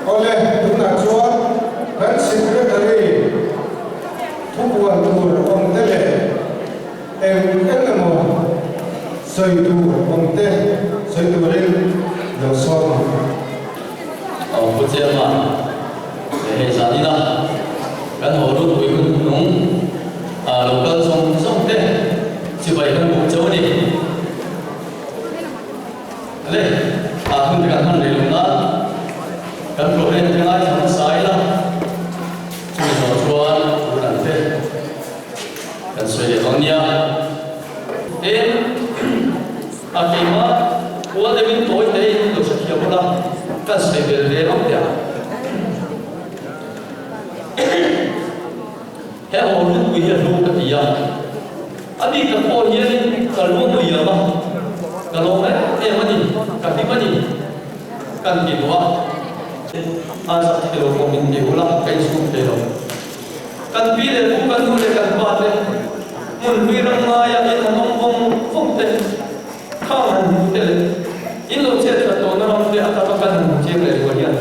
Awle, tunah chuan kan Secretary thubuan tur awm te leh eng eng emaw sawi tur awm te sawi turin lo sawm ang. Aw Pu Chairman, hei zanina kan haw lut pui hun hnung lo kal zawng zawng te chibai kan buk chauh a ni. Le, a hun te kan hman rih loh nan kan program te ngaithla hmasa ila, chumi zawh chuan hun an te kan sawi leh vang nia. Tin, a keimah kual deuhin tawi tein lo hrethiam ula, kan sawi bel ve vang teh ang. He aw lungpui hi a hlu ka ti a, a bik tak pawh hianin ka lu liam a, ka lawm em em a ni, ka hlim a ni kan ti duh a. A zak thei lo pawh min ti ula, ka insum thei lo. Kan pi leh pu, kan nu leh kan pa te, hmun hlui ram ngaia in han awm vawng vawng te, khang han hmu te leh in lo chet that tawhna ram te a taka kan han hmu chiang leh zual hian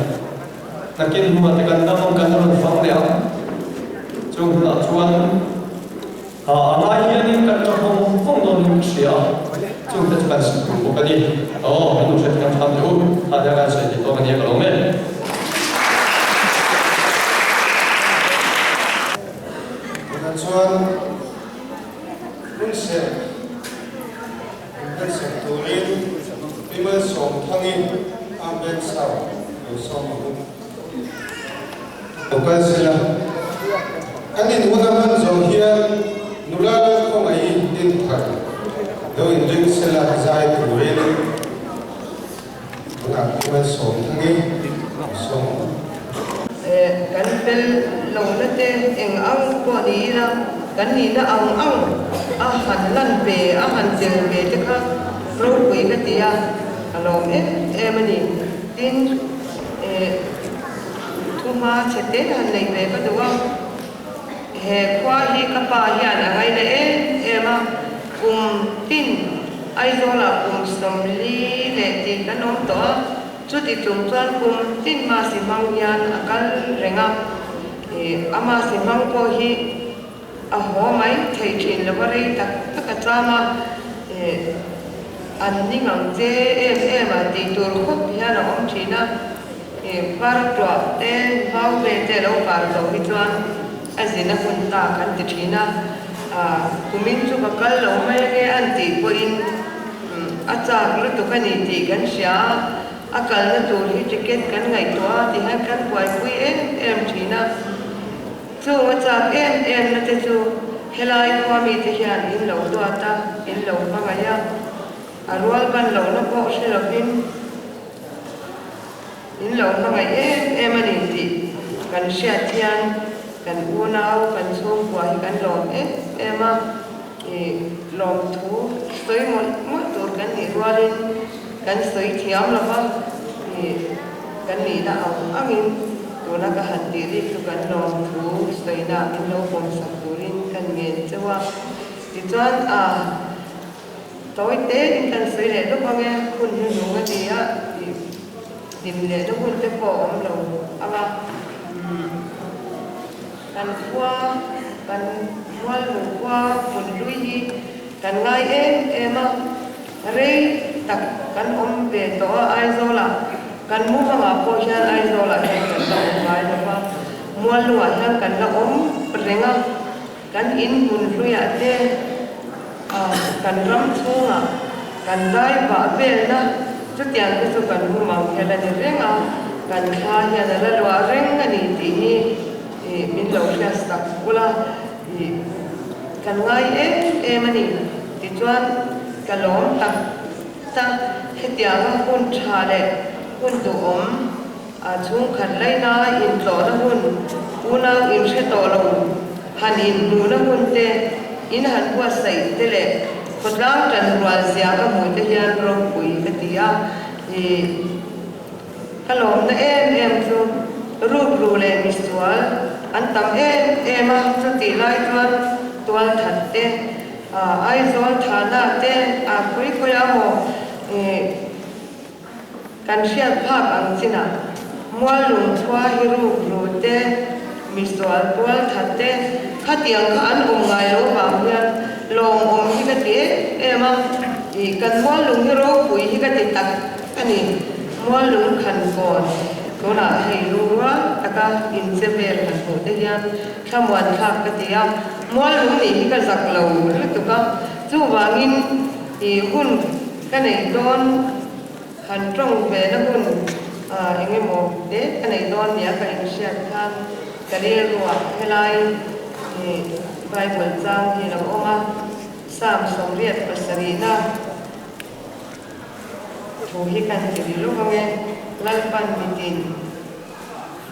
Nakin hnuah te kan dam ang kan rawn fang leh ang. Chung hunah chuan a ngai hianin kan tha vawng vawng dawn in ka hria a, chung te chu kan sim tur bawk a ni. Aw, min lo hrethiam hram teh u, kha te kan sawi thei tawk a nia ka lo men. Tunah chuan hmun serh Inhmelsak turin Pi Malsawmthangi Amen South lo sawm ang u. Lo kal sela, an in hun a hman zawh hian nula Lalkhawngaih Dinthar lo inring sela zai turin tunah Pi Malsawmthangi lo sawm ang u. Kan fel lohna te eng ang pawh ni ila, kan nihna ang ang a han lan ve, a han tel ve te kha ropui ka ti a, a lawm em em a ni. Tin, thuhma chhe te han neih ve ka duh a, he khua hi ka pa hian a ngaina em em a, kum tin Aizawlah kum 40 leh tih kan awm tawh a, Chuti chung chuan kum tin Masi hmang hian a kal reng a, ih a Masi hmang pawh hi a haw mai thei thin lo a, rei tak tak a cham a, ih an ning ang che em em a tih tur khawp hian a awm thin a, ih par tuah te vau ve te a lo par tawh hi chuan a zin a hun ta kan ti thin a, ah kumin chu ka kal lo mai ange an tih pawhin. A chak lutuk a ni tih kan hria a, a kalna tur hi ticket kan ngaihtuah a tihian kan buaipui em em thin a. Chung a chak em em na te chu helai khua mite hian in lo duat a, in lo hmangaih a, a rual ban lohna pawh hre lovin in lo hmangaih em em a ni tih kan hriat hian kan unau, kan chhungkua hi kan lawm em em a. I lawmthu sawi mawlh mawlh tur kan nih rualin kan sawi thiam lo va, i kan nihna ang angin tuna ka han tih rik chu kan lawmthu sawina min lo pawmsak turin kan ngen cheu a. Tichuan a tawi tein kan sawi leh lawk ang e, hun hi nung a ni a, i hlim lehna hun te pawh a awm lo ang a. Kan khua, kan mualnu khua hmun hlui hi kan ngai em em a, rei tak kan awm ve tawh a Aizawlah, kan mumangah pawh hian Aizawlah hian kan la awm ngai lo va, mualnuah hian kan la awm reng a, kan in hmun hluiah te kan ram chhungah kan dai vah velna chutiang te chu kan mumang hian a ni reng a, kan thla hian a la luah reng a ni tih hi. Ih min lo hriat sak ula ih kan ngai em em a ni. Tichuan ka lawm tak tak hetianga hun tha leh hun duhawm a chhungkhat laina intlawhna hun, unau inhre tawh lo han inhmuhna hun te, in han buatsaih te leh khawtlang tanrual zia ka hmuh te hian ropui ka ti a. Ih. Ka lawmna em em chu rukru leh misual an tam em em a, chutih lai chuan tualthat te, Aizawl thahna te a khawi khawi a maw kan hriat phak ang chinah Muallung chhua hi ruk ru te, misual tual that te, khatiang kha an awm ngai lo vang hian lawmawm hi ka ti em em a, ih kan muallung hi ropui hi ka ti tak a ni. Muallung khan kawn tunah hei lungrual taka inche vel han hmuh te hian thlamuan thlak ka ti a, muallung nih hi ka zak lo lutuk a, chuvangin ih hun ka neih dawn. Han tawng ve na hun eng emaw te ka nei dawn nia ka inhriat khan ka rilruah helai Bible chang hi lo awm a, Psalm 87na thu hi kan ti ri lawk ange, Lalpan mitin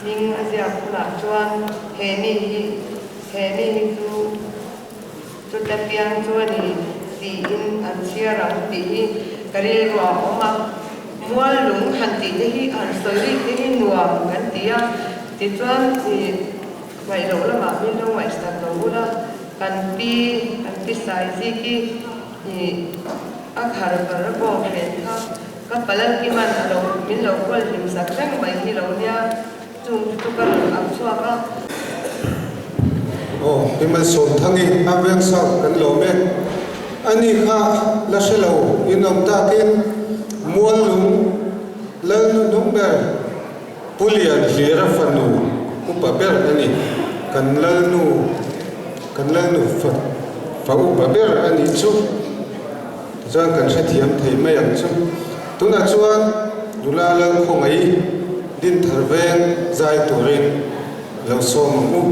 hming a ziak hunah chuan he mi hi he mi hi chu Chuta piang chu a ni tiin an chhiar ang tih hi ka rilru a awm a, mual lung han tih te hi han sawi rik te hi nuam kan ti a, tichuan ih ngaih loh lamah min lo ngaihsak lo ula, kan pi kan pi sai zik hi ih a khar bar a bawk nen kha ka palal kiman a lo min lo kual hlim sak reng mai hi lo nia. Chung chu ka rawn ang chhuak a. Aw, i Malsawmthangi a veng South kan lawm e. Ani kha la hre lo in awm takin Muallung Lalnu hnung ber Pu Lian Hlira fanu upa ber a ni. Kan Lalnu kan Lalnu fa fa upa ber a nih chu. Tichuan kan hrethiam thei mai ang chu. Tunah chuan nula Lalkhawngaih Dinthar veng zai turin lo sawm ang u.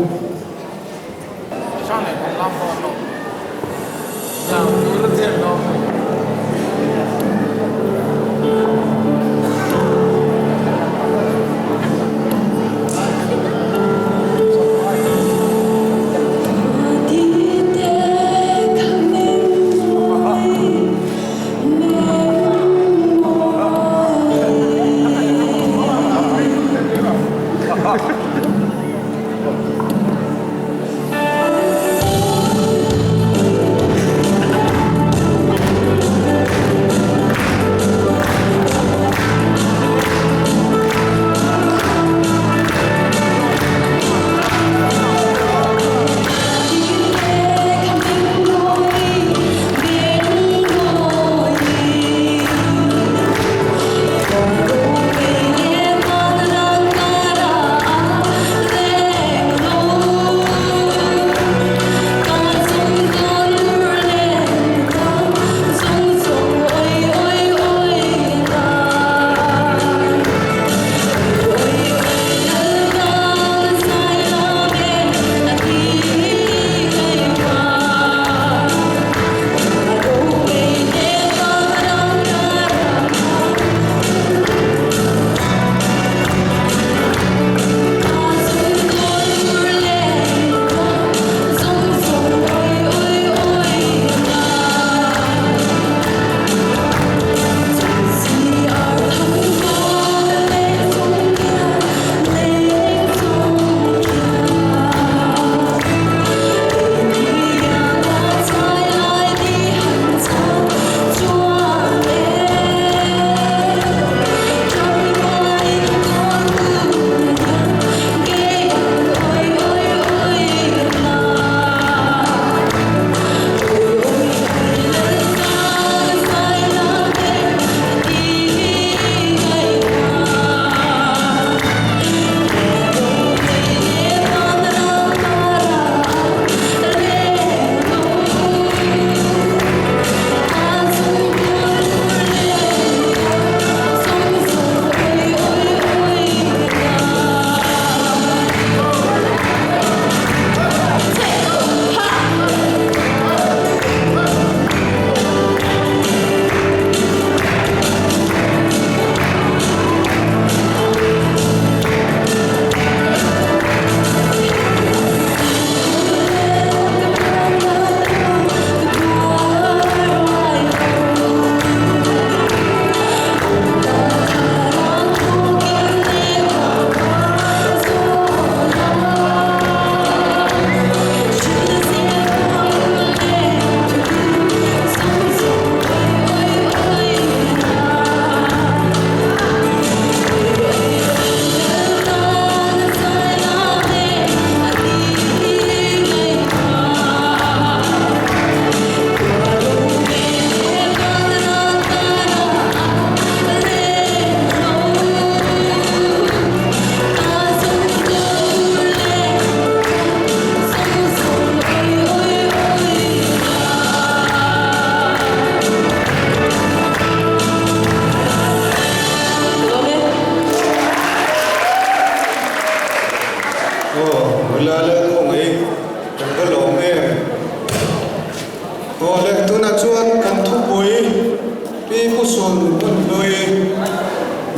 Sul hmun hlui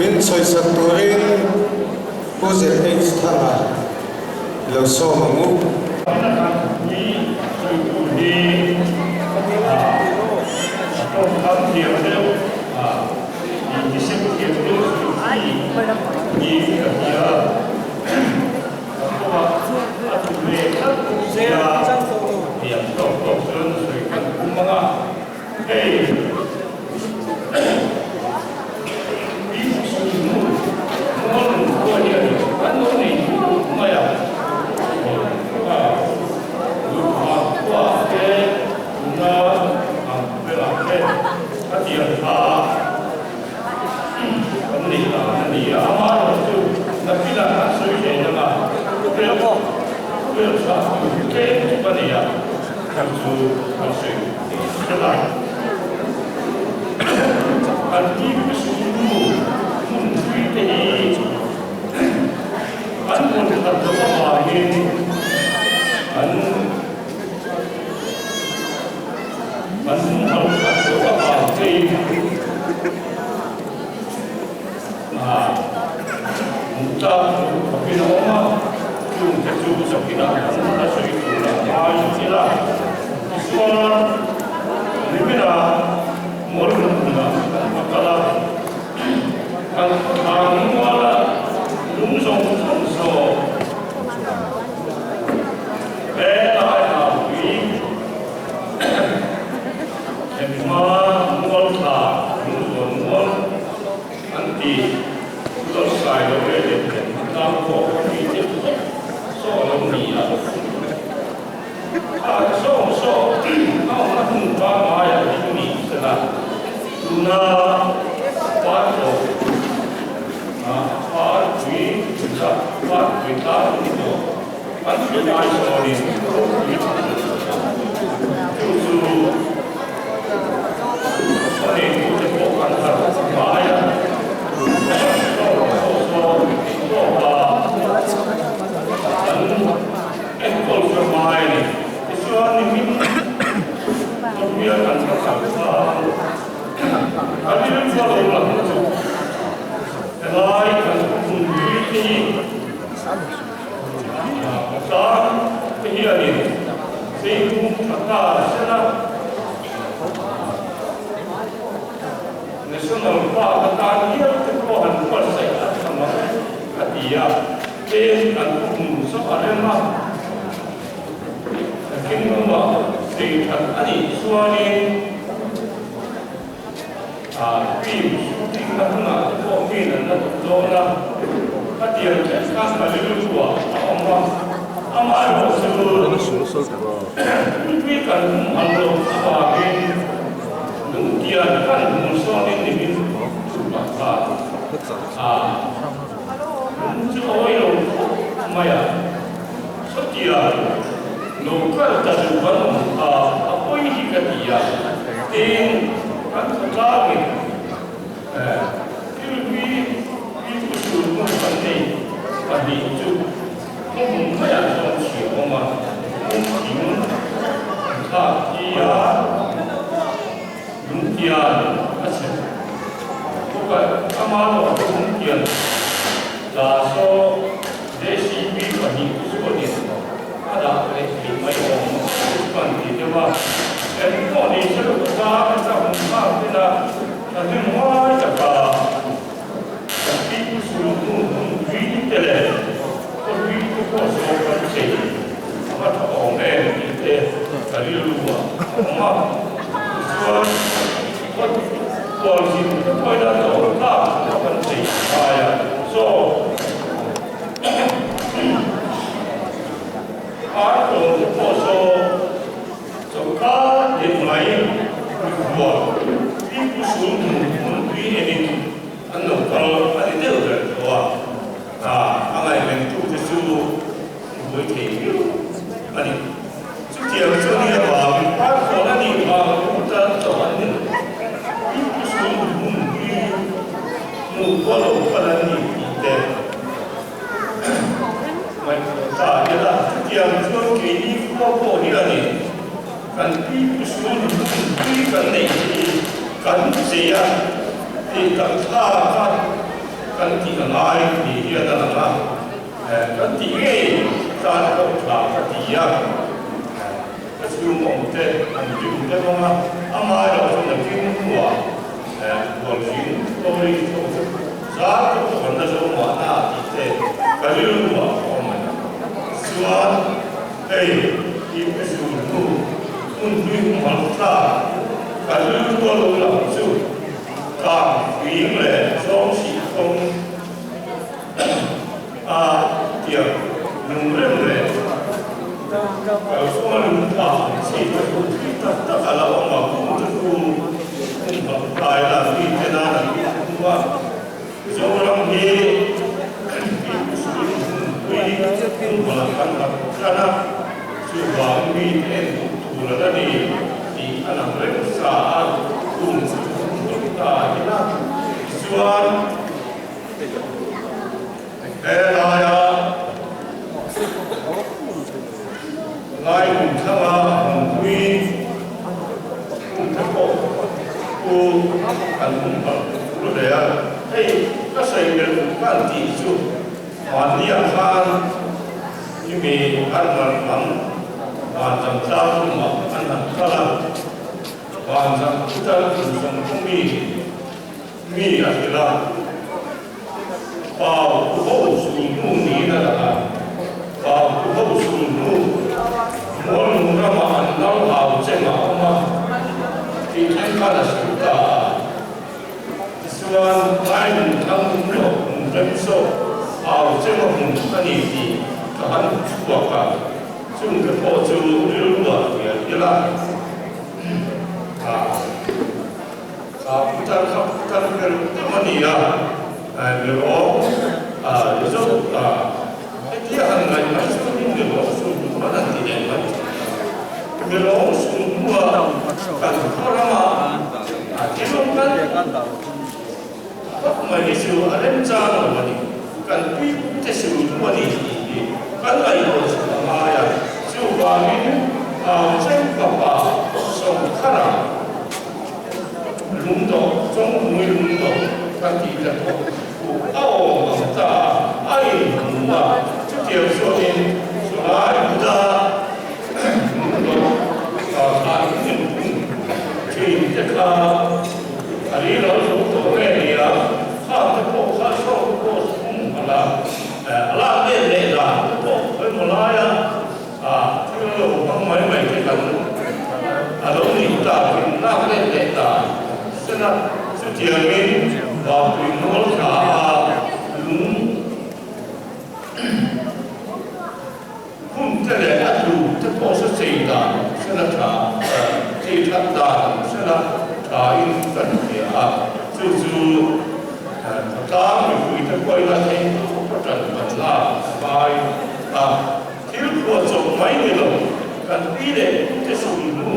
min sawisak turin Pu ZH Thanga lo sawm ang u. Hi sawitu hi a tawngkam thiam deuh a, intisem thiam deuh sawi chi niin ka hria. Ka kawngah a tlu ve tlat bawk sia, tiang tawk tawk chuan sawi kan tum ang a, hei i chhungnu mual lung khua hian an lo nei nual mai a, a luhma khuaah te tuna ang velah te a tiang kha Kan neih dan a ni a, amaherawhchu nakinah kan sawi hle dang a, khawvel khawvel chhah tur hi tlem chu ka nei a, chu chu kan sawi thei zel a. Kan tih sungnu hmun hlui te hi an hmun khat loh avangin an An hal khat loh avang chein hmuh tlak loh khawpin a awm a, chungte chu zakinah an la sawi tur a ngai ila. Tichuan, niminah Mualhmunah kan va kal a, kan khawthlang muala lung zawng zawng zawk He lai haupui hemhma mual thla lungzawn mual an ti Lawlsai lo ve leh hemhma tlang pawh a mi deuh vek saw lo ni a. Kha sawng saw a awmna hmun pangngai ah ding ni sela tuna Parpawh Parpui Parpui tlang ni tawh. An hre lai sawnin ropui a ni. Chu chu a neitute pawh kan harh ngai a, saw saw saw tawka an enkawl hre ngai a ni. Tichuan nimin khawpuia kan va kal khan kan rilru a lo lang chu helai kan hmunpui te hi Tlang te hianin Seilung tha ta sela National Park atan hial te pawh han buatsaih a tha mang e a ti a, tlem kan hmun zawk a rem a, Thing lamah thei that a nih chuanin Film shooting na hunah te pawh min an la duh dawn a, khatiang thleng khan ka rilru ah a awm a, amaherawhchu thilpui kan hum ang lo avangin lungtian kan hmu sawnin ni min thup ah khan a lung chu a awi lo khawp mai a, sawtiang lo kal ta duh kan awm kha a pawi hi ka ti a, tin kan khawtlangin thilpui pipu sul hmun kan nei pahnih chu khawhmun maiah chuan chhia awm a, hmun thing thlak hi a lungtian a chhe bawk a, ama erawh chu lungtian tla saw JCB pahnih chuanin a dah leh thei mai awm chuan ti deuh a, engpawh ni se lo tlang ka hmu nghal tel a, thahnem ngai taka kan pipu sul hnu hmun tui te leh khawtui te pawh saw kan chei a va tha awm em tih te ka rilru ah a awm a, tichuan khualzin te pawhin a dawr tlak a kan chei ngai a, chaw. Ar tawn te pawh saw choka leh mai mikhual pipu sul hmun hmunpui enin an lo kal a ni deuh ber tawh a, a ngaihventu te chu buai thei viau a ni. Chutiang chu a nih avangin ar tawn a nih vang putar tawh an ni lo. Pipu sul hmunpui hmuh pawh lo kal an ni tih te. Ngaihtuah ta ila, chutiang chuan keini khua pawh hianin kan pipu sul hmun pui kan neih hi kan chei a. Tih tak thlak a kan tih a ngai ni hian a lang a, kan tih ngei tan pawh tha ka ti a, ka chhung awm te an rim deuh ang a, amaherawhchu nakin hnuah Khualzin story tho chu zar te pawh kan la zo mahna tih te ka rilru ah a awm a ni. Chuan hei i pu zur hnu hmun hlui hmuhal thlak ka rilru a lo lang chu kang fing leh zawng sih kawng a tiang lungrem leh kalkawnga lung phah ang chi te chu thui tak tak a la awm a, kung te chu hmun bang tlai la mi te nan an inhung a, Zoram hi tihpusul hmunpui hmunhmala kan rak tlan a, chuvang mi te en duh tur a la ni tih a lang reng sa a, kung chu hmun ta a ni a, tichuan. He laia ngai kum thlanga hmunpui hmungte pawh chu kan hmung palh tur hle a. Hei ka sawi belh kan tih chu mahniah khan chumi an man lam van dang tlang tumah an han kal a, van dang putar kum 30 mi Mi a hrilh a, Pau pu ho sulhnu niin a lang a, Pau pu ho sulhnu Mualnung ramah an nau hau cheng a awm a tih thleng khan a hrilh ta a. Tichuan, Ngainung thlang hmun lawk hmun rem zawk hau cheng a hmun a ni tih ka han chhuak a, chungte pawh chu rilruah hriat ila a. Kha putar kha putar ber deuh a ni a, mirawng Mizo hetia han ngaih mai chu ni mirawng sulhnu an han ti leh mai thin a. Mirawng sulhnua kan khaw rama thil awm kan vak mai hi chu a remchang lo a ni. Kan puipute sulhnu a ni tih hi kan ngaihtuah chu a ngai a, chuvangin Chengpapa Sawmthara, Lungdawh, Chawngmui lungdawh ka tih te pawh chu a awm ang ta a, a inhmu a, chutiang chuanin chulai bula lungdawh kha in inhmu thin te kha a ri lo zo tawh nge nia, khang te pawh kha saw pawh hum a la, a lak let leh dan te pawh khawimaw laia A thil lo hmang mai mai te kan a lo nih takin lak let leh ta sen a, chutiangin Vapui mual thla a lung hun te leh a tlu te pawh sa chei dan sen a tha chei that dan sen a tha in kan hria a, chu chu khawtlang mipui te pawhin a theih tawp a tan kan lak a ngai a. Thil phuah chawp mai ni lo, kan pi leh pute sulhnu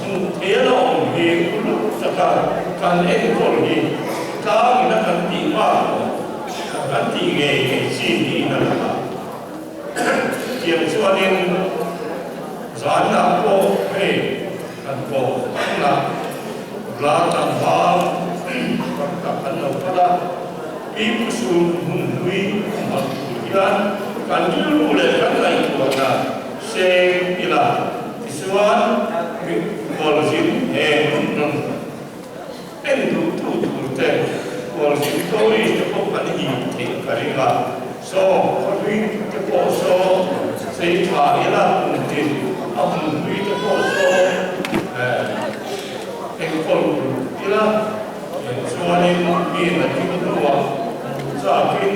hmuh thei a la awm hi uluk taka kan enkawl hi tlangin a kan tih bak pawh kan tih ngei ngei chi niin a lang a. Chutiang chuanin zanah pawh hei kan kawh hmanna la tlangval tam tak an lo kal a. Pi Pu Sul hmun hlui hman tur hian kan rilru leh kan ngaihtuahna seng ila tichuan khualzin he hmun rawn en duhtu tur te khualzin tourist te pawh kan hip theih ka ring a, saw khawhlui te pawh saw chei tha ila kumtin a hmun hlui te pawh saw enkawl ila. Chuanin mi na thil hnuah hmuh chakin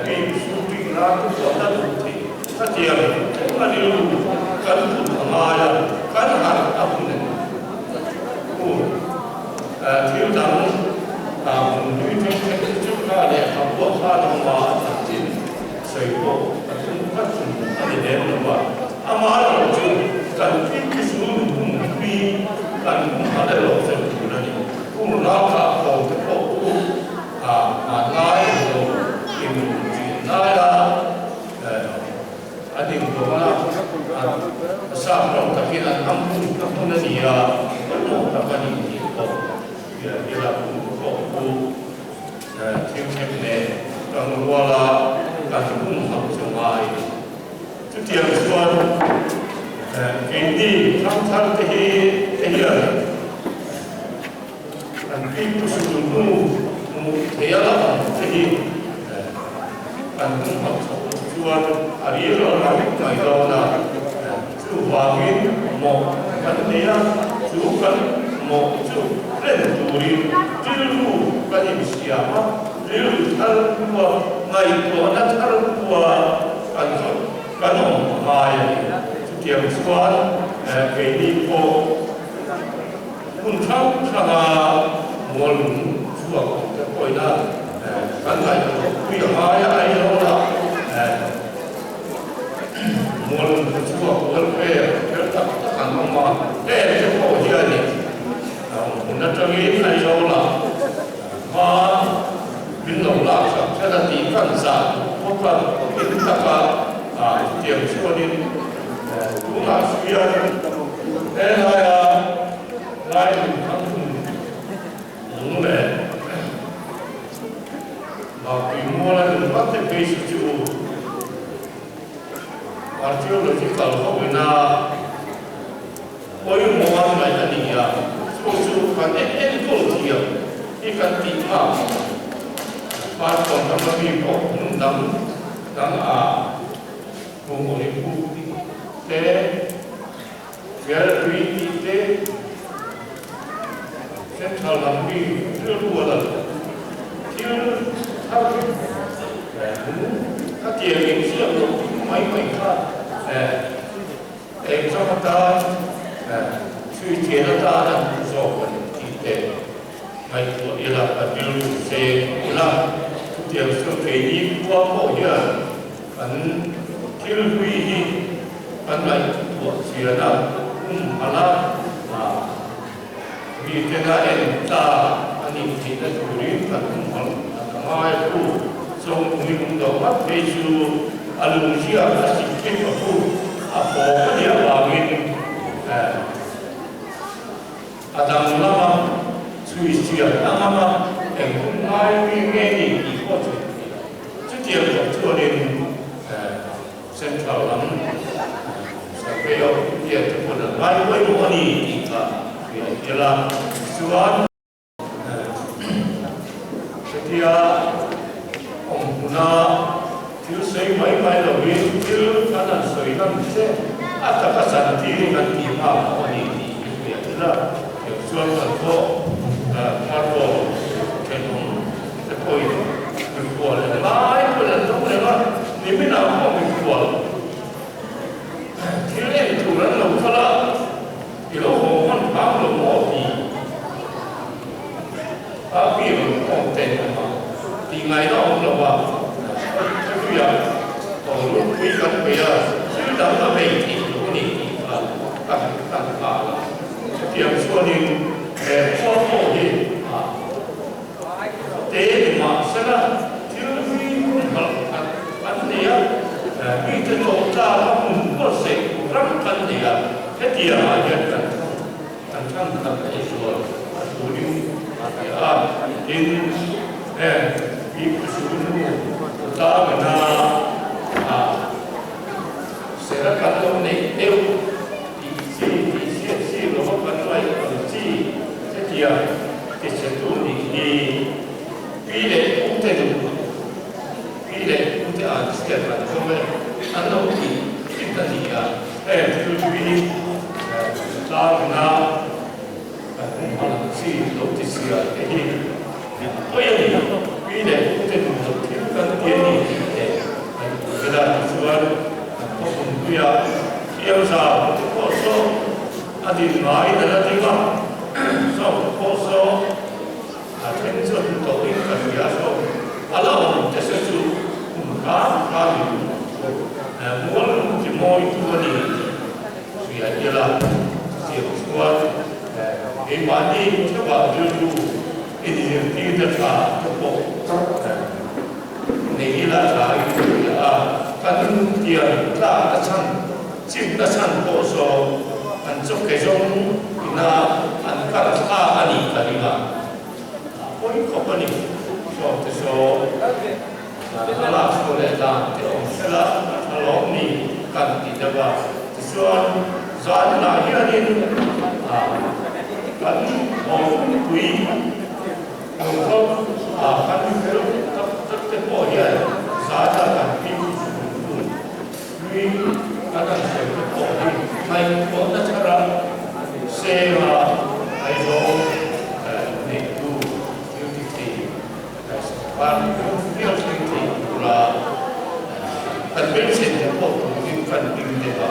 bik shooting nan te pawh la duh theih khatiang eng a rilru kan put a ngai a, kan harh a hun tur thil dang hmun hlui thengtheng te chu kha leh a buah khan a awm a, a chanchin sawi pawh a tum khat a ni lem lo a, amaherawh chu kan thil chu hun hlui kan hmu erawh fel tur a ni. Kum rau kha ko te pawh chu a hmanlai lo in tih laia an inkhawm a, a sap rawng takin an am hun a hmun a ni a, pawimawh tak a ni tih pawh hria ila. nghet nen kan rual a, kan humhalh chu ngai. Chutiang chuan keini thangthar te hi te hian kan pipu sul hnu hmuh theih a la awm te hi kan humhalh chhoh loh chuan a ril a la vek mai dawn a. Chuvangin mawh kan nei a, chu kan mawh chu hlen turin rilru kan insiam a, rilru thar khua, ngaihtuahna thar khua kan kan awm a ngai a ni. Chutiang chuan keini pawh hmun hrang hranga mual lung chhuak awm te pawhin a kan ngaihtuah pui a ngai a, Aizawlah Mual chhuak welfare fel tak tak an awm a, heng te pawh hianin hmun atangin Aizawlah hma min lo lak sak tlat a tih kan zah duh bawk a, in taka chutiang chuanin tunah hian helaia Lailung thang lung leh Mapui muala lung vat te phei chu chu archaeological ho ina pawimawh an ngaih a ni a, chu chu kan en enkawl thiam hi kan tih phak passport anga mi pawh hmun dang dang ah hmuh awih buk te Fialpui tih te Central lam mi rilru a la lo. Thil thar khatiang inziak loh ding mai mai kha eng chang atan chhui thian atan an duh zawk a ni tih te ngaihtuah ila kan rilru seng ila chutiang chu keini khua pawh hian Kan thil hlui hi kan ngaihtuah chian a, um hal a, miten a en ta a nih theihna turin kan um hal a ngai a thu. Chawngpui lung do ngat phei chu a lungziak a sik thei a thu a pawng a nih avangin a dang lama chhui chian a ngam a, eng hun ngai mi nge ni tih pawh chhui thei lo. Chutiang zawk chuanin Central lam Survey of India te pawn an ngai pawimawh a ni tih kha hria ila. Chuan hetia awm hmuna thil sawi mai mai lovin thil kan han sawi lan che a taka chantir kan tih nghak pawh a ni tih hi hria ila. Chuan kan pawh Marco thenawm te pawhin mikhual englai pawhin an lo reng a, niminah pawh mikhual thil en tur an lo kal a, i lo haw hman phang lo maw tih a mi rawn kawm te an awm a, tih ngaihna a awm lo a, khawpuiah tawlungpui kan bei a, thil dang a bei theih loh a ni tih kha ka han nghal a. Chutiang chuanin he khua pawh hi a te ni mah sela thil hlui hun hlauh khat an nei a, mite tlawh tlak a hmun buatsaih tur ram kan nei a, hetiangah hian kan thang kan thang khat leh zual a turin a ti a. Tin, heng pipu sunu tlangina ah sera kan lo neih deuh. Tih chi, tih chhiat chi lova kan ngaih ang chi hetiang ti chhe tur nih hi pi leh pu te duh, pi leh pu te an chhiat an zawm e, an lo tih thin a ni a. Heng thil hlui tlangna kan hum ang chi lo ti chhia te hi pawi a ni. Pi leh pu te duh loh thil kan ti a ni tih te kan duh vel a, tichuan kan khawpum hluiah Thiamzau te pawh saw a din ngai dan a ding a, saw te pawh saw a then chu a hmu tawhin ka hria saw a la awm te se chu kum hram hramin mual ti mawitu a ni tih hria ila chutiang chuan keimahni theuhah rilru inzirtirna tha te pawh Nei ila tha in ka hria a, kan tiang tlak na chhan, chim na chhan pawh zawng an chawke zawng ina an kal thla a nih ka ring a, a pawi khawp a ni. Sawmte saw. Awmpui nungho ah kan fel tak tak te pawh hian zana kan hlim chhun hun hlui kan han sawi te pawh hi ngaihtuahna thara sela Aizawl neihtu thil ti thei sawrkar fial thleng thei tura kan beisei te pawh turin kan ding deuh a,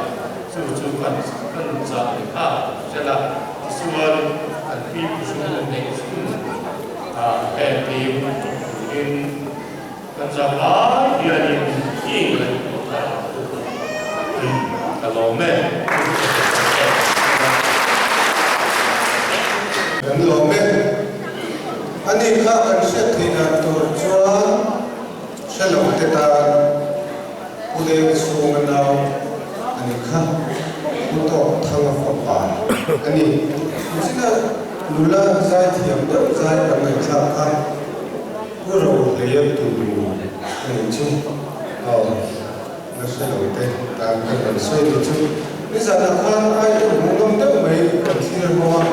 chu chu kan kan chah leh nghal sela tichuan kan pi pu sum neih chhun heng lim turin kan zam lai hianin i ngaihtuah thar ang u ka lawm e. Kan lawm e. Ani kha kan hriat theih dan tur chuan hre lo te tan Pu Leng chhunga nau a ni kha Pu Tawk Thanga fapa a ni. China nula zaithiam deuh zai kan ngaihthlak kha Pu Rohleia tunu a nih chu aw la hre lo te tan kan rawn sawi ni chu. Nizanah khan idol hmuhnawm deuh mai kan thlir ho a.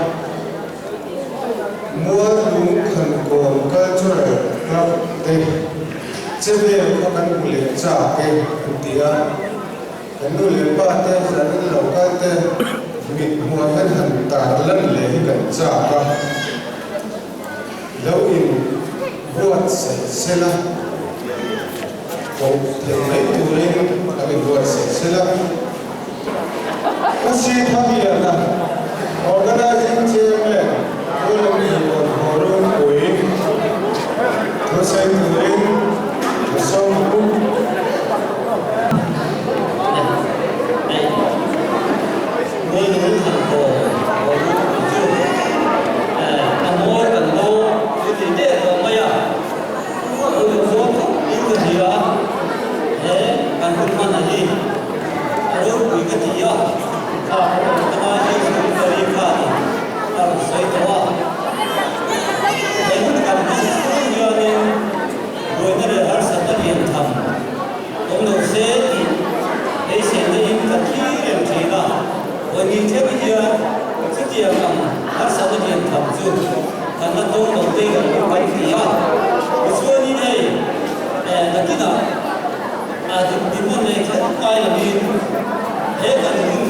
Muallung Khankawn Cultural Club te che vel kha kan hmu leh chak e an ti a, kan nu leh pa te zanin lo kal te mit hmuah hian han tar lan leh hi kan chak a, lo in buatsaih sela, koh theih mai turin lo in buatsaih sela. Pu Sithangliana, Organizing Chairman, Pu Lamlian Horungpui, thusawi turin ka sawm a. A ropui ka ti a, kha pawh ka ngai hi chu ka ri khan a rawn sawi tawh a. He hun kan hman chhung hianin buaina leh harsatna lian tham awm lo se tih beiseina in ka thlir reng thin a. Vawiin thleng hian chutiang ang harsatna lian tham chu kan la tawng lo te kan lo kan ti a. Tichuanin hei nakinah A dinhmun leh kher ngai lovin he kan hun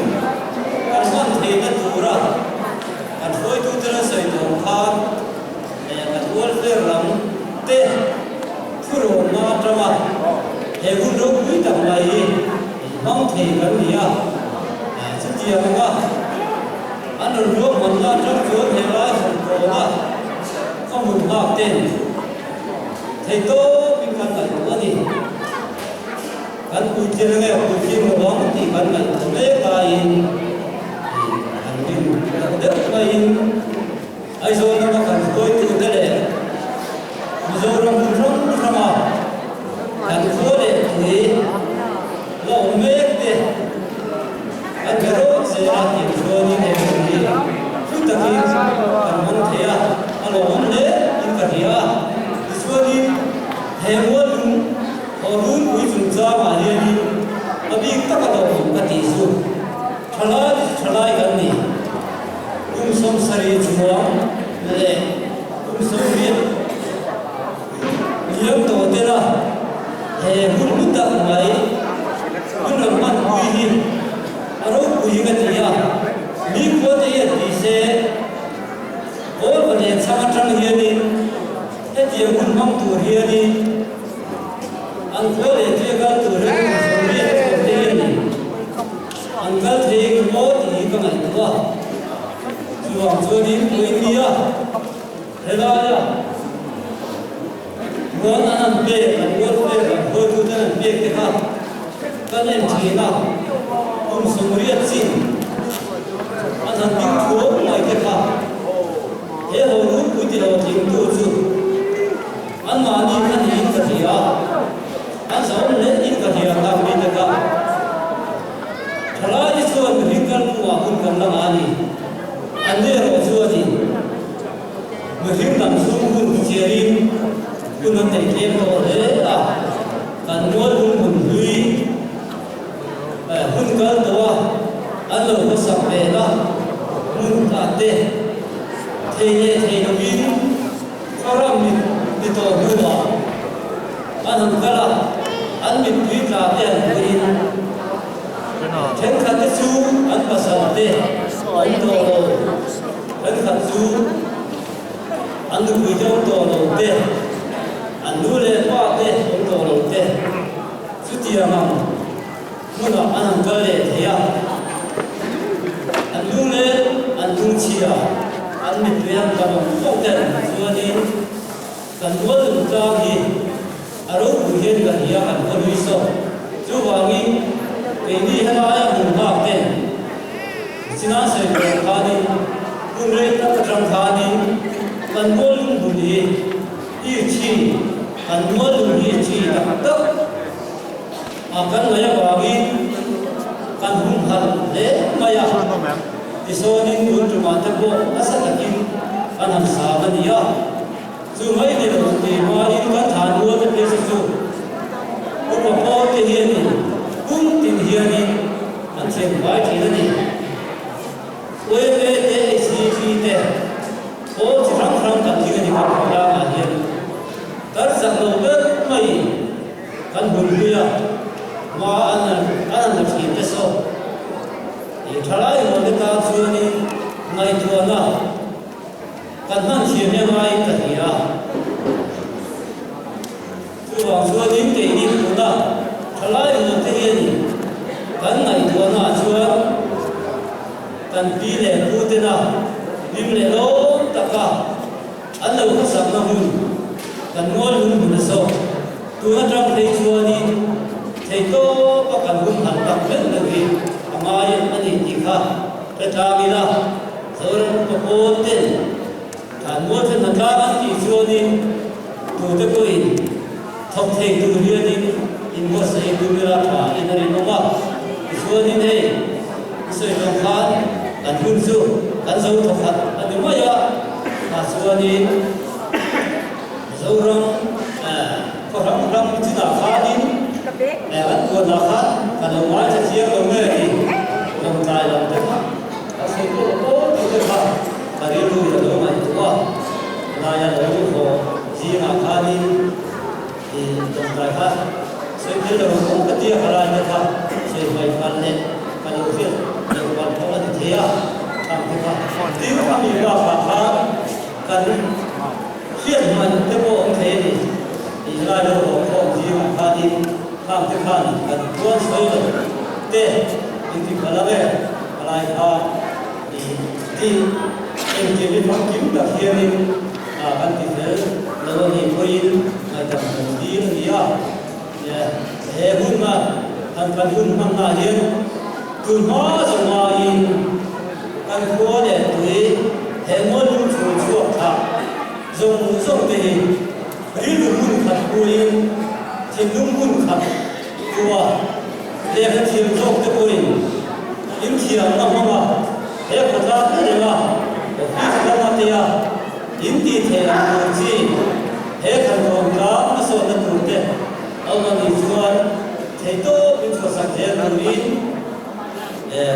kan hman theihna tura kan hruaitute la sawi tawh khan kan welfare lam te thurawnna atanga he hun ropui tak mai hi hmang thei kan ni a. Chutiang anga an rawn ruahmanna atang chuan he lai han kawna ka hmun nghak ten Thei tawpin kan ngaihtuah a ni. Kan puitling nge puitling lo ang tih kan ngaihtuah mek laiin kan rin tak deuh maiin Aizawl lama kan hruaitute leh Mizoram hmun hrang hranga kan khua leh tui la awm mek te kan be rawk zel a tih chuanin he hun hi thu takin kan hmang thei a, a lawmawm hle in ka hria a. Tichuanin he muallung haw runpui chungchangah hianin a bik taka lawmawm ka tih chu thalai chu thalai kan ni. Kum 70 chuang leh kum 80 liam tawh tela he hun hlu tak mai hun rawn hmanpui hi a ropui hi ka ti a, mi khua te hian ti se kawl va leh chhang atang hianin hetiang hun hmang tur hianin an khua leh tui a kal tur hian kum 80 chuang te hianin an kal thei eng aw tih hi ka ngaihtuah a, chuvang chuanin Puinia. Helaia rual an han pek, an rual pek, an hruaitute an han pek te kha kan en thin a, kum 80 chin an han ding thuam mai te kha he ho rupui ti lo tlingtu chu anmahni kha niin ka hria a, an zahawm hle in ka hria tak mi te kha. Thalai te chuan mihring kalphungah hun kan la ngah a ni. An ni erawh chuanin mihring lam chhung hun chiarin hun an nei tlem tawh hle a, kan mual hun hmun hlui hun kal tawh a, an lo hmasak ve na hmun ah te. Thei leh thei lovin khaw ram ni tawh hnuah an han kal a, an mittui tla te an hmuhin thenkhat te chu an pasal te awm tawh lo, thenkhat chu an nupui te awm tawh lo te, an nu leh pa te awm tawh lo te, chutiang ang hmunah an han kal leh thei a. An lu leh an lungchhia, an mittui an tla vawng vawng te an hmuh chuanin kan mual lung tlang hi a ropui hian kan hia kan khaw hlui sawk. Chuvangin keini helaia hmun nghak ten China sawi tur khanin hun rei tak atang khanin kan mual lung hmun hi i chi, kan mual lung hi chi tak tak a kan ngaih avangin kan humhalh hle mai a, tisawnin tun tumah te pawh nasa takin kan han sang a ni a, chu mai ni lo tih hmain kan thlan rual te phei chu chu upa pawl te hianin kum tin hianin an thiam fai thin a ni. Uaime te HDP te pawl chi hrang hrang kan thing a ni kan khawtlangah hian kar chak lo ber mai. Kan hunpui a, hma an han an la thin te saw. I thalai rual te tan chuanin ngaihtuahna kan hman thiam em aiin ka hria. Chuvang chuanin keini tuna thalai rual te hianin kan ngaihtuahna ah chuan kan pi leh pu tena hlim leh lawm taka An lo hmasakna hun kan ngawi lung hmun a zawk. Tun atang phei chuanin thei tawpa kan hun han tak meuh meuh hi a ngai a ni tih kha hre tlang ila, Zoram upa pawl ten than mual then hna tlang an tih chuanin tute pawhin thawk thei tur hianin inbuatsaih tum ila tha in a rinawm a. Tichuanin hei i sawi tawng khan kan hun chu kan zo thawkhat a ni mai a. Tah chuanin Mizoram khaw hrang hrang chinah khanin an puanah khan kan lo ngaithla thiang lo nge tih lawmtlai lam te kha a sawi pawh pawl tih te kha ka rilru in a lo ngaihtuah a. Helaia lo haw zingah khanin i lawmtlai kha sawi phel lo ang ka tia halai te kha sawi hmai phal leh ka lo hriat loh palh pawh a ni thei a, khang te kha tin a mi bakah khan kan hriat hman te pawh awm thei a ni tih lai lo haw khawm zingah khanin khang te khan kan tuan sawi lo te inti phal ang e halai kha i tih engkim hi famkim tak hianin kan ti fel lo a nih pawhin ngaihdam kan dil a ni a. He hunna han kan hun hmanna hian tun hma zawngaiin kan khua leh tui he muallung chhul chhuak thlah zawng zawng te hi rilru hmun khat puiin thinlung hmun khat tua lehkha thiam zawk te pawhin inthiamna hmanga he khawtlang te renga office lama tea in tih theih ang tur chi He khanrawn tlang hmasawnna tur te a awm a nih chuan theihtawp in chhuahsak zel turin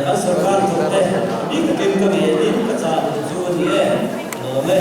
kan sorkar thawk te bik takin ka ngenin ka chah duh chu a ni e. Lawm e.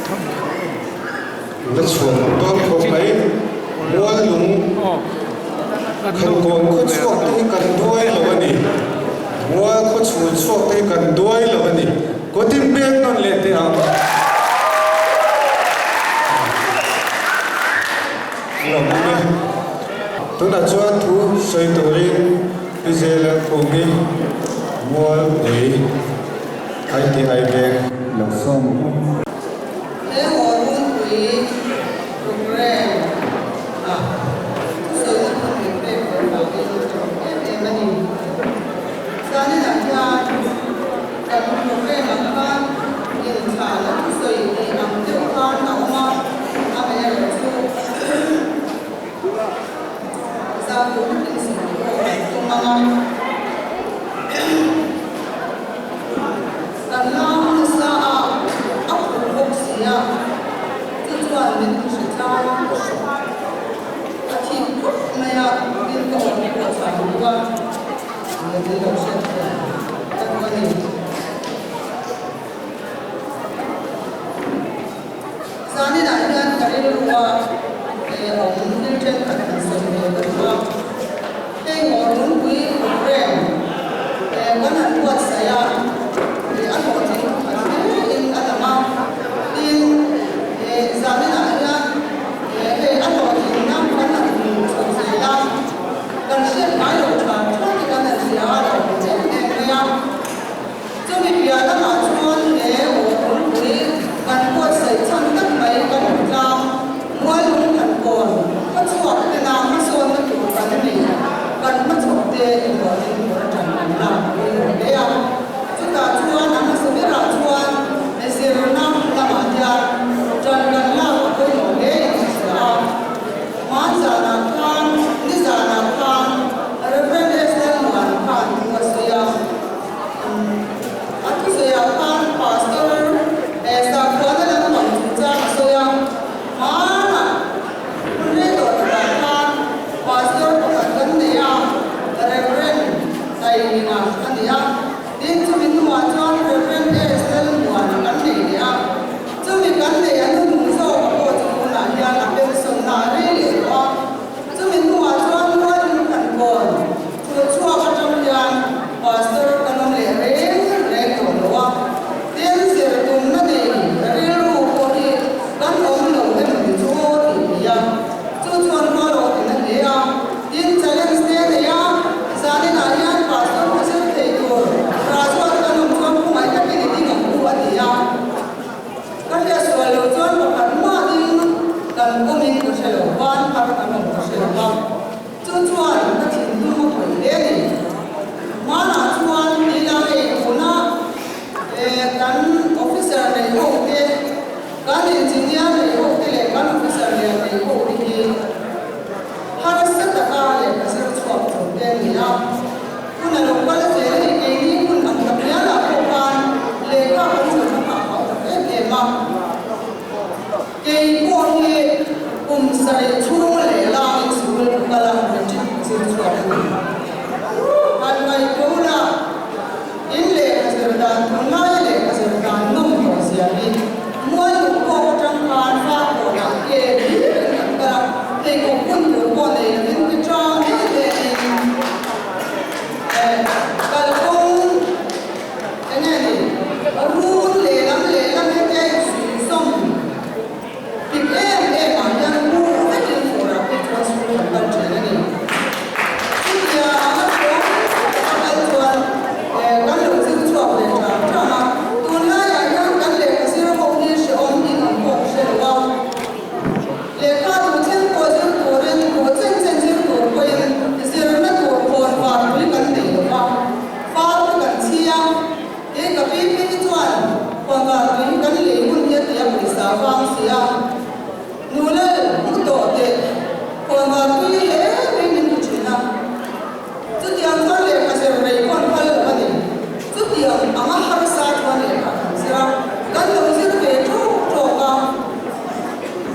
La chhuan dawn khawp mai. Muallung khankawn khaw chhuak te hi kan duai lo a ni. Mual khaw chhul chhuak te hi kan duai lo a ni. Kawtin pek nawn leh teh ang. Lawm awm e. Tunah chuan thu sawi turin Pi Zela Khumi Mualpui ITI Veng lo sawm ang. He haw runpui programme ah thusawina hun min pek ve vangin ka lawm em em a ni. Zaninah hian kan programme ah khan inchhahna thusawi tih ang deuh khan a awm a, amaherawhchu zau duh takin sawi pawh kan tum ang a. Kan lam nasa a, a phur bawk si a, chu chuan min ti hre tlang a thim khawp mai a, tin ka awm pawh a chau bawk a, min lo hriat thiam ka duh a ni. Zaninah hian ka rilru a awm thil thenkhat han sawi ve ka duh a, hei haw lungpui programme kan han buatsaih a, a hlawhtling pakhat hlein a lang a, tin zaninah hian hei a hlawhtlinna kan han hmu chho zel a, kan hriat ngai lo tha tha te kan han hria a lo awm em em mai a. Chumi piah lamah chuan he awpawlpui kan buatsaih chhan tak mai kan hmu tlang, mualnung kan kawn, khawchhuak tena hmasawnna tur kan nei, kan hmachhawp te inrualin tur a ṭan kan lak a pawimawh hle a. Chutah chuan a hmasa berah chuan zirna lamah hian ṭan kan lak a pawimawh hle in ka hria a. Hmanzanah khan, nizanah khan Rev. Esther Muan khan thu a sawi a. A thusawiah khan Pastor Sakhuana lampang chungchang a sawi a, hmanah hun rei tawh takah khan Pastor pakhat kan nei a, Reverend Tailina a ni a, tin chumi hnuah chuan Reverend S. Lalmuana kan nei leh a, chumi kan nei a hnuhnung zawka pawh chu tunah hian a pension na a rei leh tawh a, chumi hnuah chuan Mualin Khankawn Chu chhuak atang hian Pastor kan awm leh reng reng tawh lo a, tin zir tumna nei rilru pawh hi kan awm lo emaw ni chu tih ni a, chu chuan hma lo tin a hle a, tin challenge te a nei a, zaninah hian Pastor kha zir thei tur Rajuat kan awm chuan khawngaih takin i ding ang u a ti a, ka hriatsual lo chuan pakhat mah ding kan awmin ka hre lo, ban thar kan awm ka hre lo va. Chu chuan ka thinlung a khawih hle a ni. Hmanah chuan nila hei tuna kan officer nei ho te, kan engineer nei ho te leh kan officer lian nei ho te hi harsa taka lehkha zir chhuak tur te a ni a. Hun a lo kal zel hei keini hun ang tak hialah pawh khan lehkha kan zirna phah hau tak em em a. Kei pawh hi kum sarih chhung lehlang in sikul ka kal a, matric zir chhuak a ni. Han ngaihtuah ula, in lehkha zir dan tunlaia lehkha zir dan nawm tawh zia hi mual luk kawk atang khan far kawnah ke hlir in kan kal a, pheikhawk hun tur pawh nei lovin ke tang em em in kalkawng Eng nge ni? Rul lehlam lehlam hetia insuihzawm dik em em ah hian hur vekin furah phei chuan school kan kal thin a ni. Chutia a thawm a kal chuan kan lo zir chhuak ve tang tang a, tunlaiah hian kan lehkha zir ho hi hrehawm in ang pawh ka hre lo a. Lehkha duh chen pawh zir turin, duh chen chen zir tur pawhin zirna tur khawn var pui kan nei lo va. Far chu kan chhi a, kei ka pi phei hi chuan khawnvar tui hi kan lei hun hi a ti a pawisa vang si a, Nulal mu tawh teh khawnvar tui hi hle mai min ti thin a, chutiang chuan lehkha zir rei pawh an phal lo a ni. Chutiang anga harsa chuan lehkha kan zir a, kan lo zir ve ṭawk ṭawk a,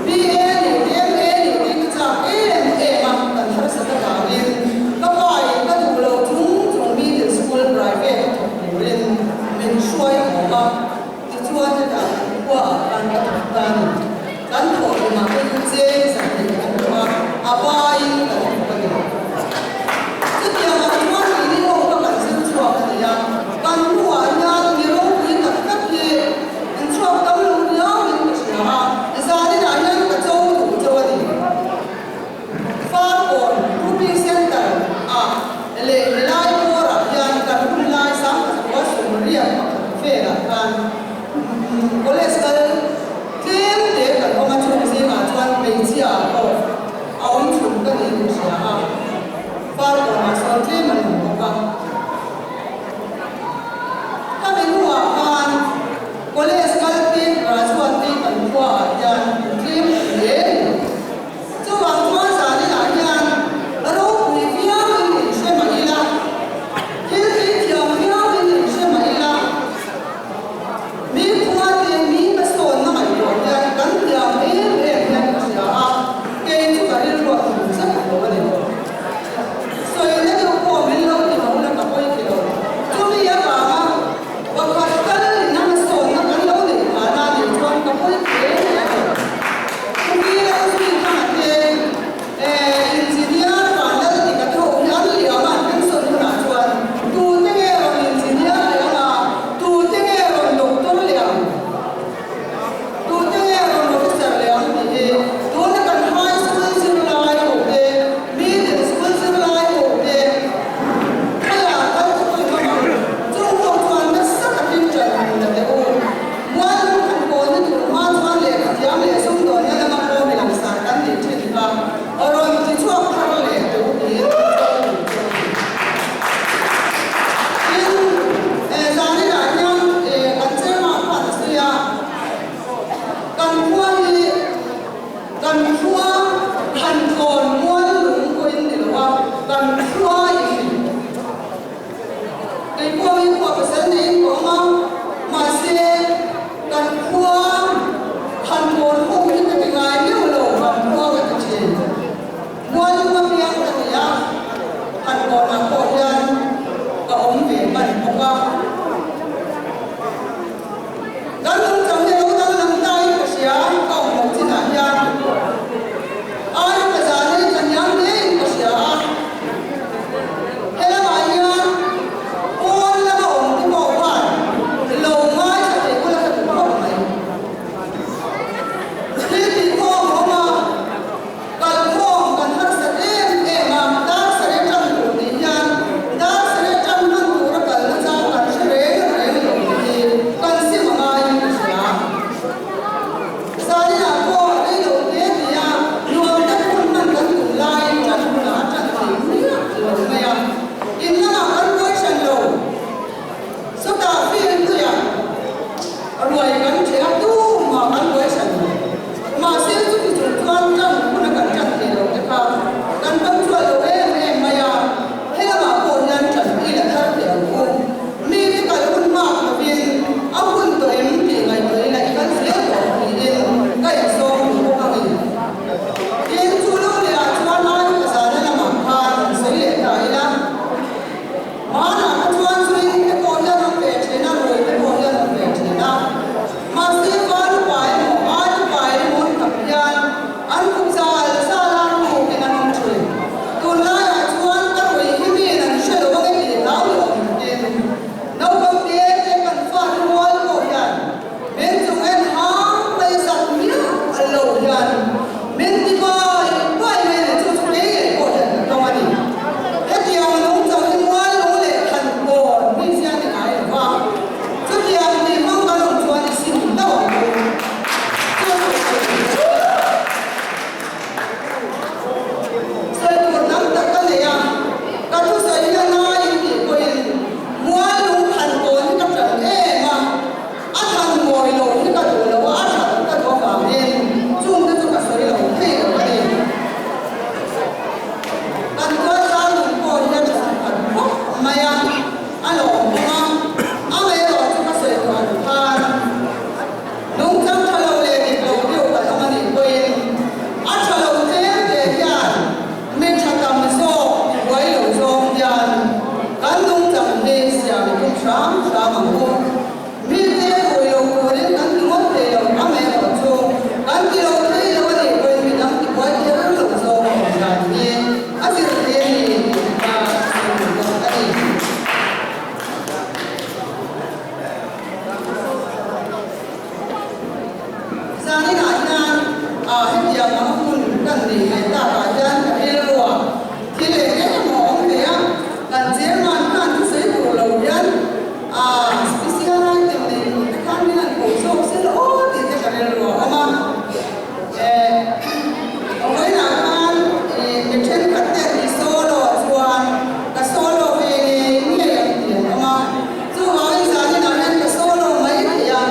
BA nih te MA nih te ka chak em em a, kan harsat avangin ka pa in ka duh lo chung chung middle school private a thawk turin min hruai awm a, tichuan hetah kan khua ah khan ka thawk ta. Thankawnah pawh hian ka awm ve hman bawk a. Kan nungchang hi lo danglam tain ka hria, ka awm loh chinah hian ai ka zah hi ka hniam hlein ka hria a. He lamah hian pawn lama awm te pawh khan lo ngaithla thei bula ka duh khawp mai. Thil tih khawm a awm a, kal khawm kan harsat em em a, dar sareh tan tur tih hian dar sareh tan hman tura kalna chang kan hre reng reng lo tih hi kan sim a ngaiin ka hria. Zaninah pawh rei lo hle nia nuam tak hun hman kan tum laiin tan hunah a tan thei miah lo mai a, in lamah kan buai hran lo. Chutah field puiah ruai kan ṭheh a, tumah kan buai hran lo. Mahse chuti chung chuan tan huna kan tan thei lo te kha kan pan chuan lo em em mai a, helamah pawh hian tanpui la thar teh ang u. Mite kal hun hmak lovin a hun tawh em tih ngaihtuah ila i kal zel tawh ang tiin ka insawm duh bawk ang i. Tin, chu lo leh ah chuan ai pazana lamah khan han sawi leh ta ila. Hmanah kha chuan zuin te pawh hian awm ve thin a, rui te pawh hian awm ve thin a. Mahse, val upa emaw, ai upa emaw an khap hian an khup zal zal a, rukin an awm thin. Tunlaiah chuan ka rui hi miin an hre lo ang e tih hlau ni awm takin naupang te te kan fate rual pawh hian min chung en hang mai zak miah lo hian min ti bai bai mai a ni. Chu chu kei ngei pawh hian ka tawng a ni. Hetiang nungchang hi mual lo leh than kawn mi zia ni ngai lo va, chutiang tih hmang kan awm chuan i sim hlauh ang u. Chu chu sawi tur sawi tur tam tak ka nei a, ka thusawi hi a laiin tih pawhin mual lung than kawn hi ka ṭan em a, a than ngawi lo hi ka duh lo a, a ṭhat ka duh avangin chungte chu ka sawi lo thei lo a ni. Kan tualzal nun pawh hi a ṭha khat khawp mai a, a lawm bawk a, amaherawh chu ka sawi tawh ang khan nungchang ṭha lo leh dik lo deuh kan awm a nih pawhin a ṭha lo tlem te hian mi ṭha tam zawk buai lo zawng hian kan nungchang hi siam i tum hram hram ang u. Mite rui lo turin kan ti ngawt thei lo, amaherawh chu kan ti lo thei lo a nih pawhin midang ti buai kher lo zawk a awm dan hi a zir thei a ni tih kha a sawi duh bawk a ni. Zaninah hian hetiang ang hun kan neih leh takah hian ka rilruah thil eng emaw a awm thei a, kan chairman khan thusawi tur lo hian A special item nei tur te khan min han koh zawk se la aw tih te ka rilru a awm a. Eh, vawiinah khan eh mi thenkhat te an ti solo chuan ka solo ve ngei ngei ang tih an awm a. Chuvangin zaninah hian ka solo mai thei a,